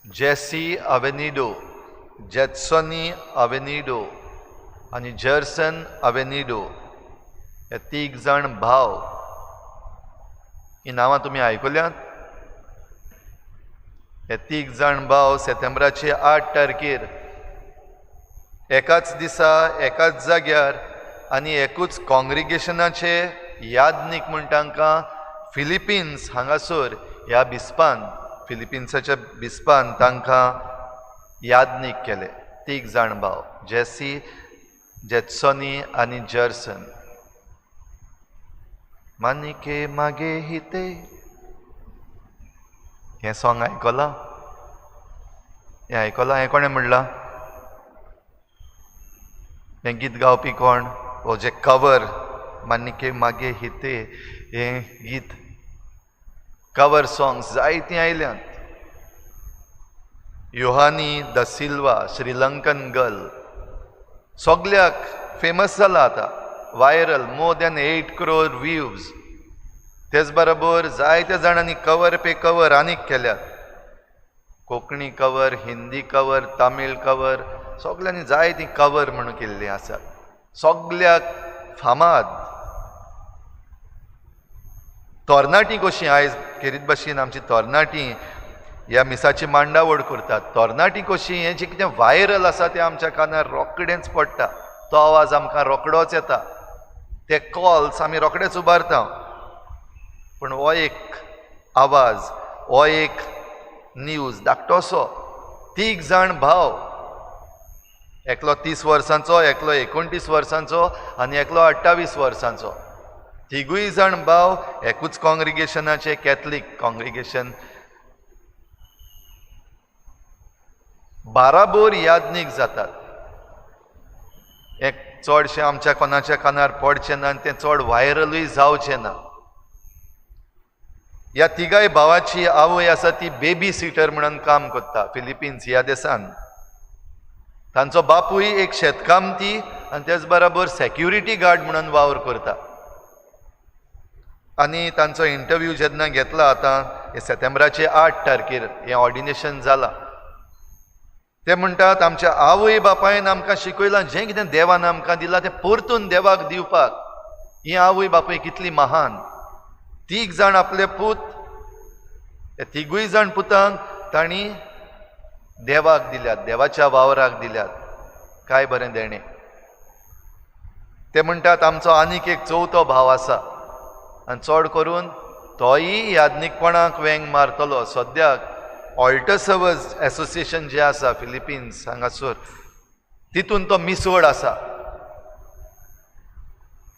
JC आवेनिडो, जेत्सोनी आवेनिडो आनी जर्सन आवेनिडो हे तीग जाण भाव. ही नांवां तुमी आयकुल्यांत? हे तीग जाण भाव सप्टेंबराचे 8 तारखेर एकाच दिसा एकाच जाग्यार आनी एकूच कॉंग्रिगेशनाचे यादनीक म्हूण तांकां फिलिपिन्स हांगासर ह्या बिस्पान, फिलिपिन्साच्या बिस्पान तांकां यादनीक केले. तीग जाण भाव, जेसी, जेत्सोनी आनी जर्सन. मानिके मागे हिते हें सॉंग आयकलां? हें आयकलां? हें कोणें म्हणलां? हें गीत गावपी कोण? हो जे कवर मानिके मागे हिते हें गीत कवर सॉंग्स जायतीं आयल्यांत. Yohani the Silva, Sri Lankan girl, सगल्याक फेमस जाला आतां, viral, more than 8 crore views. तेच बरोबर जायत्या जाणांनी कवर पे कवर आनीक केल्यात. Konkani cover, Hindi cover, Tamil cover, सगल्यांनी जायतीं कवर म्हणून केल्लीं आसात. सगल्याक फामाद तरणाटीं कशीं आयज खेरीत भाशेन आमची तरणाटीं ह्या मिसाची मांडावळ करतात. तरणाटीं कशीं हें जें कितें व्हायरल आसा तें आमच्या कानार रोखडेंच पडटा, तो आवाज आमकां रोखडोच येता, ते कॉल्स आमी रोखडेच उबारता. पूण हो एक आवाज, हो एक न्यूज धाकटोसो. तीग जाण भाव, एकलो 30 वर्सांचो, एकलो 29 वर्सांचो आनी एकलो 28 वर्सांचो. तिगूय जाण भाव एकूच कॉंग्रिगेशनाचे, कॅथलीक कॉंग्रिगेशन, बाराबोर यादनीक जातात. एक चडशें आमच्या कोणाच्या कानार पडचें ना आनी तें चड व्हायरलूय जावचें ना. ह्या तिगाय भावाची आवय आसा ती बेबी सिटर म्हणून काम करता फिलिपिन्स ह्या देशान. तांचो बापूय एक शेतकामती आनी तेच बराबर सेक्युरिटी गार्ड म्हणून वावर करता. आनी तांचो इंटरव्यू जेन्ना घेतला आतां हे सप्टेंबराचे 8 तारखेर हें ऑर्डिनेशन जालां, ते म्हणटात आमच्या आवय बापायन आमकां शिकयलां जें कितें देवान आमकां दिलां तें परतून देवाक दिवपाक. ही आवय बापूय कितली महान. तीग जाण आपले पूत, हे तिगूय जाण पुतांक तांणी देवाक दिल्यात, देवाच्या वावराक दिल्यात. काय बरें देणें. ते म्हणटात आमचो आनीक एक चवथो भाव आसा आनी चड करून तोय यादनीकपणाक वेंग मारतलो. सद्याक ऑल्टर सर्वर्स एसोसिएशन जें आसा फिलिपिन्स हांगासर तितून तो मिसवड आसा.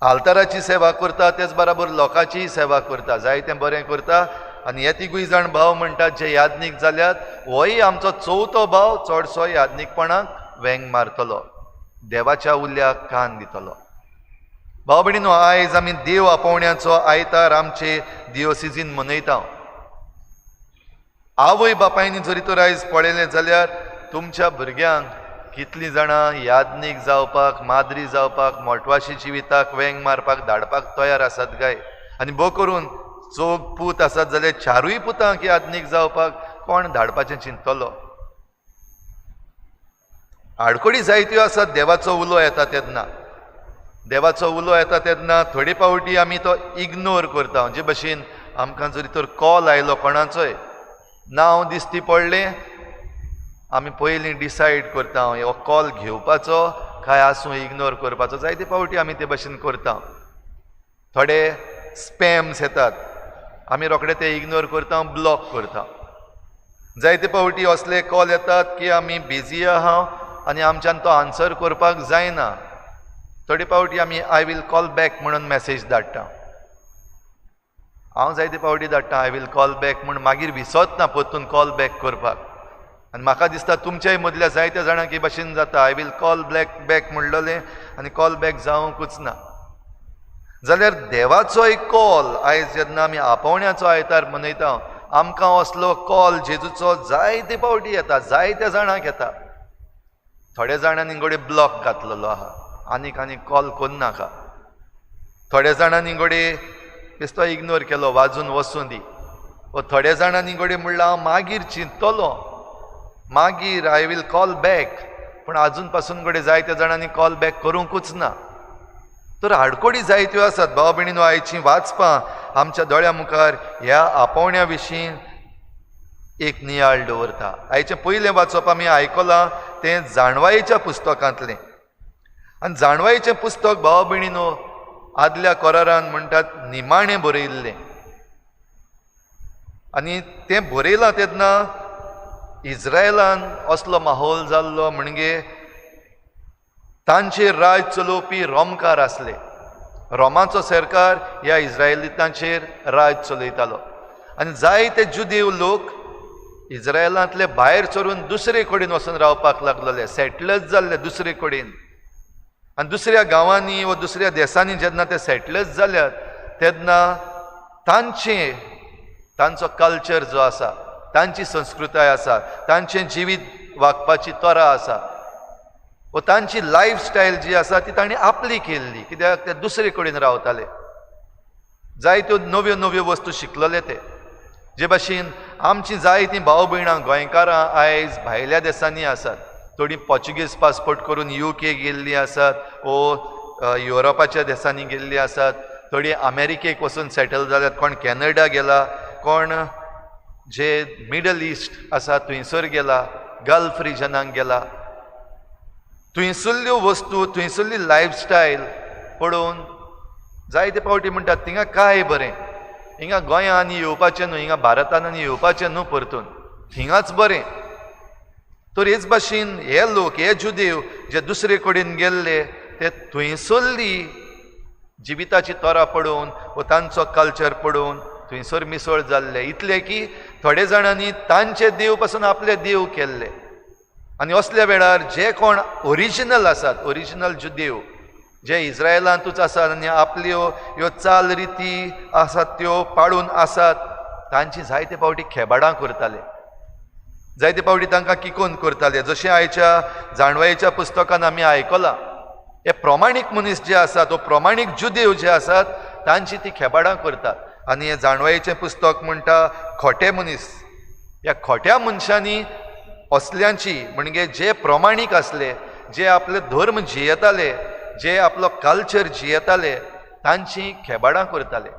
आल्ताराची सेवा करता, तेच बराबर लोकांचीय सेवा करता, जायतें बरें करता. आनी हे तिगूय जाण भाव म्हणटात जे यादनीक जाल्यात, होय आमचो चवथो भाव चडसो यादनीकपणाक वेंग मारतलो, देवाच्या उल्याक कान दितलो. भाव भयणीनो, आयज आमी देव आपोवण्याचो आयतार आमचे दियोसिजीन मनयता. आवय बापायनी जरी तर आयज पळयलें जाल्यार तुमच्या भुरग्यांक कितलीं जाणां यादनीक जावपाक, माद्री जावपाक, मोटवाशी जिविताक वेंग मारपाक धाडपाक तयार आसात काय? आनी भो करून चौग पूत आसात जाल्यार चारूय पुतांक यादनीक जावपाक कोण धाडपाचें चिंततलो? आडखळी जायत्यो आसात. देवाचो उलो येता तेन्ना, देवाचो उलो येता तेन्ना थोडे फावटी आमी तो इग्नोर करता. जे भशेन आमकां जरी तर कॉल आयलो कोणाचोय, नांव दिसती पडलें, आमी पयलीं डिसायड करता हो कॉल घेवपाचो काय आसूं इग्नोर करपाचो. जायते फावटी आमी ते भशेन करता. थोडे स्पॅम्स येतात, आमी रोखडे ते इग्नोर करता, ब्लॉक करता. जायते फावटी असले कॉल येतात की आमी बिजी आहा आनी आमच्यान तो आन्सर करपाक जायना. थोडे फावटी आमी I will call back म्हणून मॅसेज धाडटा. हांव जायते फावटी धाडटा I will call back म्हूण, मागीर विसरना परतून कॉल बॅक करपाक. आनी म्हाका दिसता तुमच्याय मदल्या जायत्या जाणांक हे भाशेन जाता, I will call back म्हणलेलें आनी कॉल बॅक जावंकूच ना. जाल्यार देवाचो एक कॉल आयज जेन्ना आमी आपोवण्याचो आयतार मनयता, आमकां असलो कॉल जेजूचो जायते फावटी येता, जायत्या जाणांक येता. थोड्या जाणांनी घडये ब्लॉक घातलेलो आहा, आनीक आनीक कॉल करनाका. थोड्या जाणांनी घडये बेश्टो इग्नोर केलो, वाजून वचूं दी. व थोड्या जाणांनी घडये म्हणलां हांव मागीर चिंततलो. मागीर I will call back, पूण आजून पासून घडये जायत्या जाणांनी कॉल बॅक करूंकूच ना. तर आडकोडी जायत्यो आसात भाव भयणीनो. आयची वाचपां आमच्या दोळ्या मुखार ह्या आपोवण्या विशीं एक नियाळ दवरता. आयचें पयलें वाचप आमी आयकलां तें जाणवायेच्या पुस्तकांतलें. आनी जाणवायेचें पुस्तक भाव भयणीनो आदल्या कोरारान म्हणटात निमाणें बरयल्लें. आनी तें बरयलां तेन्ना इज्रायलान असलो माहोल जाल्लो, म्हणजे तांचेर राज चलोवपी रोमकार आसले. रोमाचो सरकार ह्या इज्रायलितांचेर राज चलयतालो आनी जायते जुदेव लोक इज्रायलांतले भायर सरून दुसरे कडेन वचून रावपाक लागलेले, सेटलर्स जाल्ले दुसरे कडेन. आनी दुसऱ्या गांवांनी वा दुसऱ्या देसांनी जेन्ना ते सेटलर्स जाल्यात तेन्ना तांचे तांचो कल्चर जो आसा, तांची संस्कृताय आसा, तांचें जिवीत वागपाची तरा आसा व तांची लायफस्टायल जी आसा ती तांणी आपली केल्ली, कित्याक ते दुसरे कडेन रावताले. जायत्यो नव्यो नव्यो वस्तू शिकलेले ते. जे भाशेन आमची जायतीं भाव भयणां गोंयकारां आयज भायल्या देसांनी आसात, थोडीं पोर्चुगीज पासपोर्ट करून UK गेल्लीं आसात वो युरोपाच्या देसांनी गेल्लीं आसात, थोडीं अमेरिकेक वचून सेटल जाल्यात, कोण कॅनडा गेला, कोण जे मिडल इस्ट आसा थंयसर गेला, गल्फ रिजनाक गेला. थंयसरल्यो वस्तू, थंयसरली लायफस्टायल पळोवन जायते फावटी म्हणटात थिंगा काय बरें, हिंगा गोंया आनी येवपाचें न्हू, हिंगा भारतान आनी येवपाचें न्हू, परतून थिंगाच बरें. तर हेच भाशेन हे लोक, हे जुदेव जे दुसरे कडेन गेल्ले ते थंयसरली जिविताची तरा पळोवन व तांचो कल्चर पळोवन थंयसर मिसळ जाल्ले, इतले की थोडे जाणांनी तांचे देव पासून आपले देव केल्ले. आनी असल्या वेळार जे कोण ओरिजिनल आसात, ओरिजिनल जुदेव जे इज्रायलांतूच आसात आनी आपल्यो ह्यो चाल रिती आसात त्यो पाळून आसात, तांची जायते फावटी खेबाडां करताले, जायते फावटी तांकां किकोन करताले. जशें आयच्या जाणवायेच्या पुस्तकान आमी आयकलां, हे प्रमाणीक मनीस जे आसात वो प्रमाणीक जुदेव जे आसात तांची ती खेबाडां करतात. आनी हें जाणवायेचें पुस्तक म्हणटा खोटे मनीस, ह्या खोट्या मनशांनी असल्यांची, म्हणजे जे प्रमाणीक आसले, जे आपले धर्म जियेताले, जे आपलो कल्चर जियेताले, तांची खेबाडां करताले.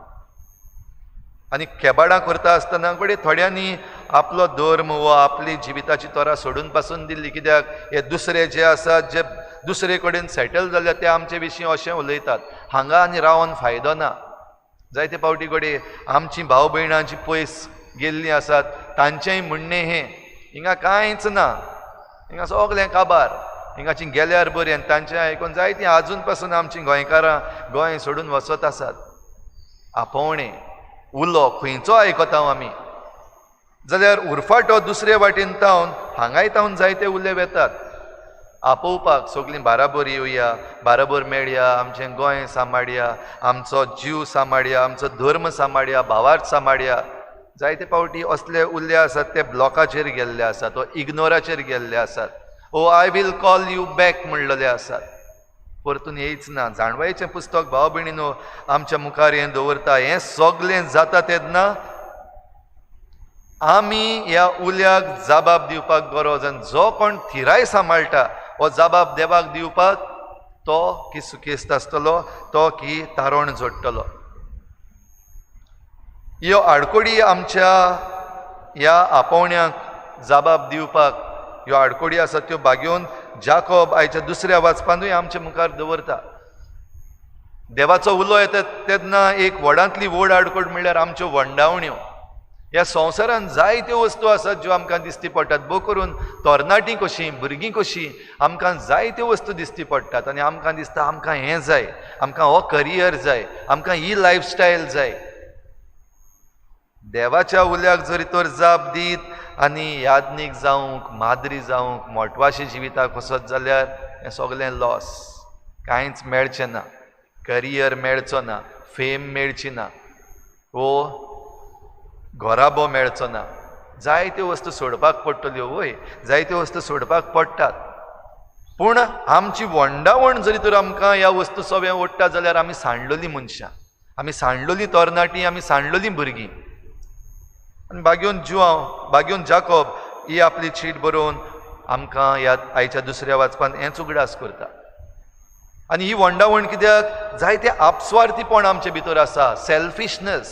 आनी खेबाडां करता आसतना घडये थोड्यांनी आपलो धर्म वा आपली जिविताची तरा सोडून पासून दिल्ली, कित्याक हे दुसरे जे आसात जे दुसरे कडेन सेटल जाल्यात ते आमचे विशीं अशें उलयतात, हांगा आनी रावन फायदो ना. जायते फावटी घडये आमची भाव भयणां जी पयस गेल्लीं आसात तांचेंय म्हणणें हें, हिंगा कांयच ना, हिंगा सगळें काबार, हिंगाची गेल्यार बरें. आनी तांचें आयकून जायतीं आजून पासून आमचीं गोंयकारां गोंय सोडून वचत आसात. आपोवणें उलो खंयचो आयकता आमी, जाल्यार उरफाटो दुसरे वाटेन तावन हांगाय तावन जायते उले वेतात आपोवपाक, सगळीं बाराबर येवया, बाराबर मेळया, आमचें गोंय सांबाळया, आमचो जीव सांबाळया, आमचो धर्म सांबाळया, भावार्थ सांबाळया. जायते फावटी असले उल्ले आसात ते ब्लॉकाचेर गेल्ले आसात वो इग्नोराचेर गेल्ले आसात, ओ I will call you back म्हणलेले आसात, परतून येयच ना. जाणवायेचें पुस्तक भाव भयणीनो आमच्या मुखार हें दवरता. हें सगळें जाता तेन्ना आमी ह्या उल्याक जाबाब दिवपाक गरज, आनी जो कोण थिराय सांबाळटा हो जाबाब देवाक दिवपाक तो की सुखेस्त आसतलो, तो की तारण जोडटलो. ह्यो आडकोडी आमच्या ह्या आपोवण्याक जाबाब दिवपाक ह्यो आडकोडी आसात त्यो बागेवन जाकोब आयच्या दुसऱ्या वाचपानूय आमच्या मुखार दवरता. देवाचो उलो येता तेन्ना एक व्हडांतली व्हड आडकोड म्हणल्यार आमच्यो वंडावण्यो. ह्या संवसारान जायत्यो वस्तू आसात ज्यो आमकां दिसती पडटात, भोव करून तरणाटीं कशीं, भुरगीं कशीं आमकां जायत्यो वस्तू दिसती पडटात आनी आमकां दिसता आमकां हें जाय, आमकां हो करियर जाय, आमकां ही लायफस्टायल जाय. देवाच्या उल्याक जरी तर जाप दीत आनी यादनीक जावंक, माद्री जावंक, मोटवाशी जिविताक वचत जाल्यार हें सगळें लॉस, कांयच मेळचें ना, करियर मेळचो ना, फेम मेळची ना, वो घराबो मेळचो ना. जायत्यो वस्तू सोडपाक पडटल्यो, वय जायत्यो वस्तू सोडपाक पडटात, पूण आमची वंडावण जरी तर आमकां ह्या वस्तू सगळें ओडटा जाल्यार आमी सांडलोलीं मनशां, आमी सांडलोलीं तरणाटीं, आमी सांडलोलीं भुरगीं. आनी बागेवन जुआंव, बागेवन जाकोब ही आपली चीट बरोवन आमकां ह्या आयच्या दुसऱ्या वाचपान हेंच उगडास करता. आनी ही वंडावण कित्याक जायते आपस्वार्थीपण आमचे भितर आसा, सेल्फिशनस,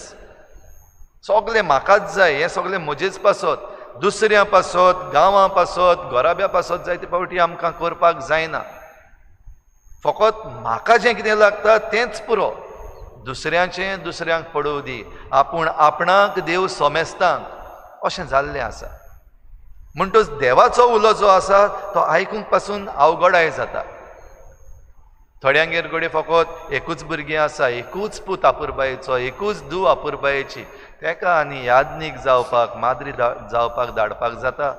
सगलें म्हाकाच जाय, हें सगलें म्हजेच पासत, दुसऱ्यां पासत, गांवां पासत, घराब्या पासत जायते फावटी आमकां करपाक जायना. फकत म्हाका जें कितें लागता तेंच पुरो, दुसऱ्यांचें दुसऱ्यांक पडोवं दी, आपूण आपणाक देव सोमेस्तांक अशें जाल्लें आसा. म्हणटच देवाचो उलो जो आसा तो आयकूंक पासून अवघडाय जाता. थोड्यांगेर घडये फकत एकूच भुरगें आसा, एकूच पूत आपुरबायेचो, एकूच धूव आपुरबायेची, तेका आनी यादनीक जावपाक, माद्री जावपाक धाडपाक जाता.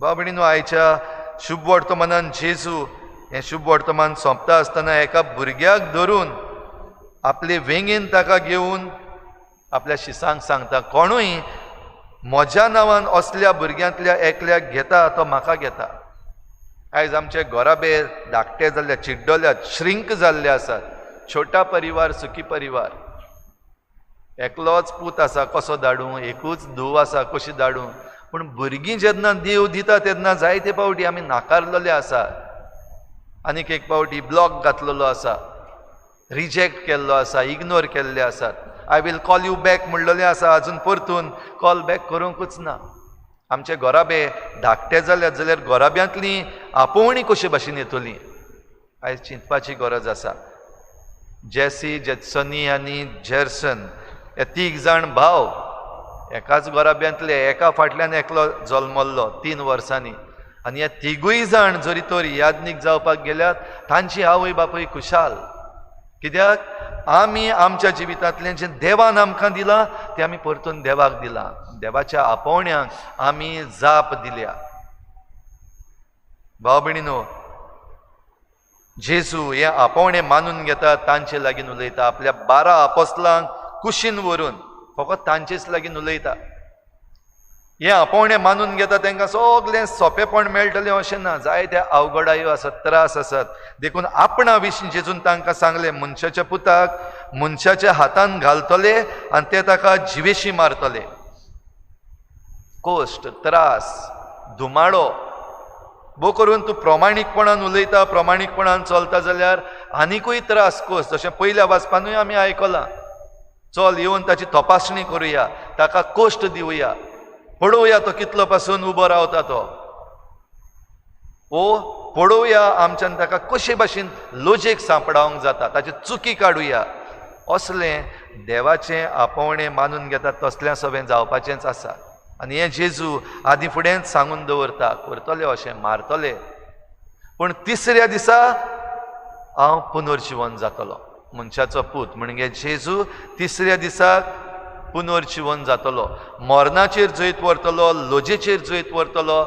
भाव भयणीनो, आयच्या शुभ वर्तमानान जेजू हें शुभ वर्तमान सोंपता आसतना एका भुरग्याक धरून आपले वेंगेन ताका घेवन आपल्या शिसांक सांगता, कोणूय म्हज्या नांवान असल्या भुरग्यांतल्या एकल्याक घेता तो म्हाका घेता. आयज आमचे घराबे धाकटे जाल्ले, चिड्डल्यात, श्रिंक जाल्ले आसात. छोटा परिवार सुखी परिवार. एकलोच पूत आसा कसो धाडूं, एकूच धूव आसा कशी धाडूं. पूण भुरगीं जेन्ना देव दिता तेन्ना जायते फावटी आमी नाकारलेले आसा, आनीक एक फावटी ब्लॉक घातलेलो आसा, रिजेक्ट केल्लो आसा, इग्नोर केल्ले आसात. I will call you back म्हणलेलें आसा, अजून परतून कॉल बॅक करूंकूच ना. आमचे घराबे धाकटे जाल्यात जाल्यार घराब्यांतली आपोवणी कशे भाशेन येतली, आयज चिंतपाची गरज आसा. जेसी, जेत्सनी आनी जेर्सन हे तीग जाण भाव एकाच घराब्यांतले, एका फाटल्यान एकलो जल्मल्लो 3 वर्सांनी. आनी हे तिगूय जाण जरी तर यादनीक जावपाक गेल्यात, तांची आवय बापूय खुशाल. कित्याक आमी आमच्या जिवितांतलें जें देवान आमकां दिलां तें आमी परतून देवाक दिलां, देवाच्या आपोवण्याक आमी जाप दिल्या. भाव भयणीनो, जेजू हें आपोवणें मानून घेता, तांचे लागीं उलयता, आपल्या 12 आपोस्लांक कुशीन व्हरून फकत तांचेच लागीं उलयता. हें आपोवणें मानून घेता तांकां सगळें सोंपेपण मेळटलें अशें ना, जायते अवघडायो आसात, त्रास आसात. देखून आपणा विशीं जेजून तांकां सांगलें, मनशाच्या पुताक मनशाच्या हातान घालतले आनी ते ताका जिवेशी मारतले. कोश्ट, त्रास, धुमाडो भो करून तूं प्रमाणीकपणान उलयता, प्रमाणीकपणान चलता जाल्यार आनिकूय त्रास कोस. जशें पयल्या वाचपानूय आमी आयकलां, चल येवन ताची तपासणी करुया, ताका कोश्ट दिवया, पळोवया तो कितलो पासून उबो रावता तो, ओ पळोवया आमच्यान ताका कशे भाशेन लोजेक सांपडावंक जाता, ताची चुकी काडुया. असलें देवाचें आपोवणें मानून घेता तसल्या सगळें जावपाचेंच आसा. आनी हें जेजू आदीं फुडेंच सांगून दवरता, करतले अशें, मारतले, पूण तिसऱ्या दिसा हांव पुनर्जिवन जातलो. मनशाचो पूत म्हणजे जेजू तिसऱ्या दिसाक पुनर्जिवन जातलो, मरणाचेर जैत व्हरतलो, लोजेचेर जैत व्हरतलो.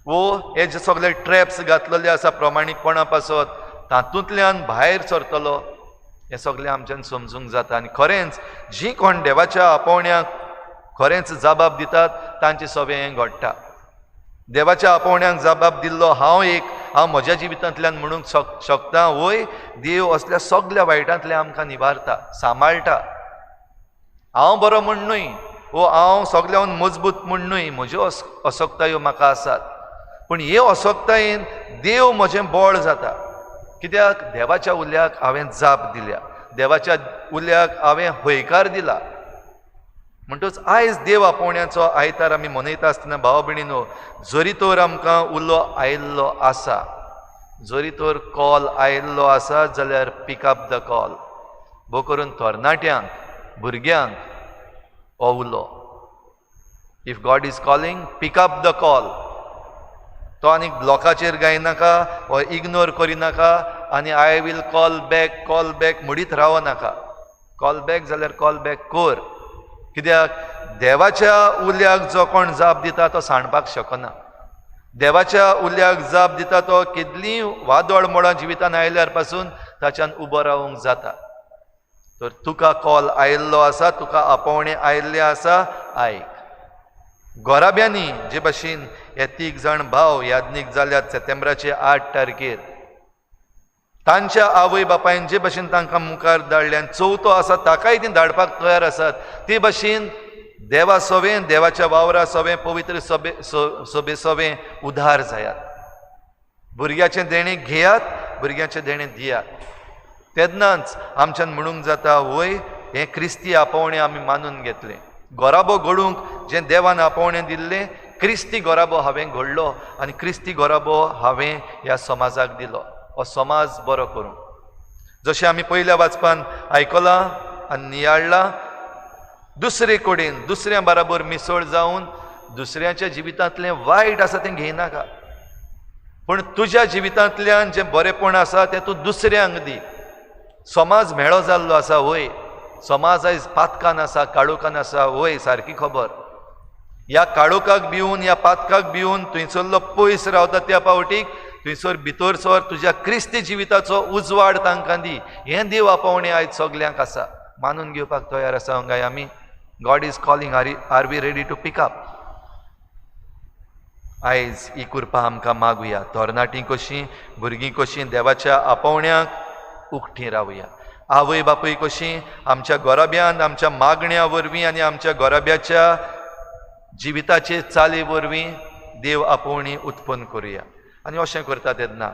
वो हे जे सगळे ट्रॅप्स घातलेले आसा प्रमाणीकपणा पासत तातूंतल्यान भायर सरतलो. हें सगळें आमच्यान समजूंक जाता. आनी खरेंच जीं कोण देवाच्या आपोवण्याक खरेंच जबाब दितात तांचे सगळें हें घडटा. देवाच्या आपोवण्याक जबाब दिल्लो हांव एक, हांव म्हज्या जिवितांतल्यान म्हणूंक शकता, वय देव असल्या सगल्या वायटांतल्यान आमकां निवारता, सांबाळटा. हांव बरो म्हूण न्हय, वो हांव सगल्यान मजबूत म्हूण न्हय, म्हज्यो असक्तायो म्हाका आसात, पूण हे असक्तायेन देव म्हजें बळ जाता. कित्याक देवाच्या उल्याक हांवें जाप दिल्या, देवाच्या उल्याक हांवें हयकार दिला. म्हणटच आयज देव आपोवण्याचो आयतार आमी मनयता आसतना भाव भयणीनो, जरी तर आमकां उलो आयिल्लो आसा, जरी तर कॉल आयिल्लो आसा जाल्यार पिकअप the call. भो करून तरणाट्यांक, भुरग्यांक हो उलो, if God is calling pick up the call. तो आनीक ब्लॉकाचेर गायनाका वा इग्नोर करिनाका आनी I will call back, call back म्हणीत रावो नाका. कॉल बॅक जाल्यार कॉल बॅक कर. कित्याक देवाच्या उल्याक जो कोण जाप दिता तो सांडपाक शकना. देवाच्या उल्याक जाप दिता तो कितलीं वादळ मोडां जिवितान आयल्यार पासून ताच्यान उबो रावंक जाता. तर तुका कॉल आयिल्लो आसा, तुका आपोवणें आयिल्लें आसा, आयक. घराब्यांनी जे भाशेन हे 3 जाण भाव यादनीक जाल्यात सप्टेंबराचे 8 तारखेर, तांच्या आवय बापायन जे भाशेन तांकां मुखार धाडल्यान, चवथो आसा ताकाय ती धाडपाक तयार आसात, ते भाशेन देवा सवें, देवाच्या वावरा सवें, पवित्र सभे सभे सवें उधार जायात. भुरग्याचें देणें घेयात, भुरग्याचें देणें दियात. तेन्नाच आमच्यान म्हणूंक जाता, वय हें क्रिस्ती आपोवणें आमी मानून घेतलें. गोराबो घडूंक जें देवान आपोवणें दिल्लें, क्रिस्ती गोराबो हांवें घडलो आनी क्रिस्ती गोराबो हांवें ह्या समाजाक दिलो. हो समाज बरो करूंक, जशें आमी पयल्या वाचपान आयकलां आनी नियाळ्ळां, दुसरे कडेन दुसऱ्या बराबर मिसळ जावन दुसऱ्याच्या जिवितांतलें वायट आसा तें घेयनाका, पूण तुज्या जिवितांतल्यान जें बरेंपण आसा तें तूं दुसऱ्यांक दी. समाज मेळो जाल्लो आसा, वय समाज आयज पातकान आसा, काळोखान आसा, वय सारकी खबर. ह्या काळोखाक भिवन, ह्या पातकाक भिवन थंयसरलो पयस रावता त्या पावटीक थंयसर भितर सर तुज्या क्रिस्ती जिविताचो उजवाड तांकां दी. हें देव आपोवणें आयज सगल्यांक आसा. मानून घेवपाक तयार आसा काय आमी? God is calling, are we ready to pick up? आयज ही कृपा आमकां मागुया. तरणाटीं कशीं, भुरगीं कशीं देवाच्या आपोवण्याक उकटीं रावया. आवय बापूय कशीं आमच्या गोराब्यान, आमच्या मागण्या वरवीं आनी आमच्या गोराब्याच्या जिविताचे चाली वरवीं देव आपोवणी उत्पन्न करुया. आनी अशें करता तेन्ना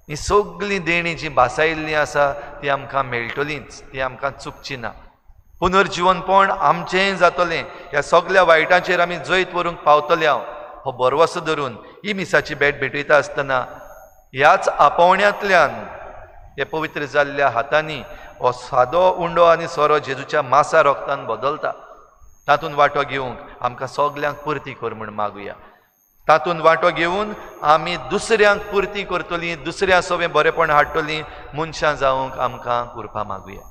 ही सगळीं देणीं जीं भासायिल्लीं आसा ती आमकां मेळटलींच, ती आमकां चुकची ना. पुनर्जिवनपण आमचेंय जातलें. ह्या सगल्या वायटांचेर आमी जैत व्हरूंक पावतले. हांव हो भरवसो धरून ही मिसाची भेट भेटयता आसतना ह्याच आपोवण्यांतल्यान हे पवित्र जाल्ल्या हातांनी हो सादो उंडो आनी सोरो जेजूच्या मासा रोगतान बदलता, तातूंत वांटो घेवंक आमकां सगल्यांक पुर्ती कर म्हूण मागुया. तातूंत वांटो घेवन आमी दुसऱ्यांक पुर्ती करतलीं, दुसऱ्यां सवें बरेंपण हाडटलीं मनशां जावंक आमकां कृपा मागुया.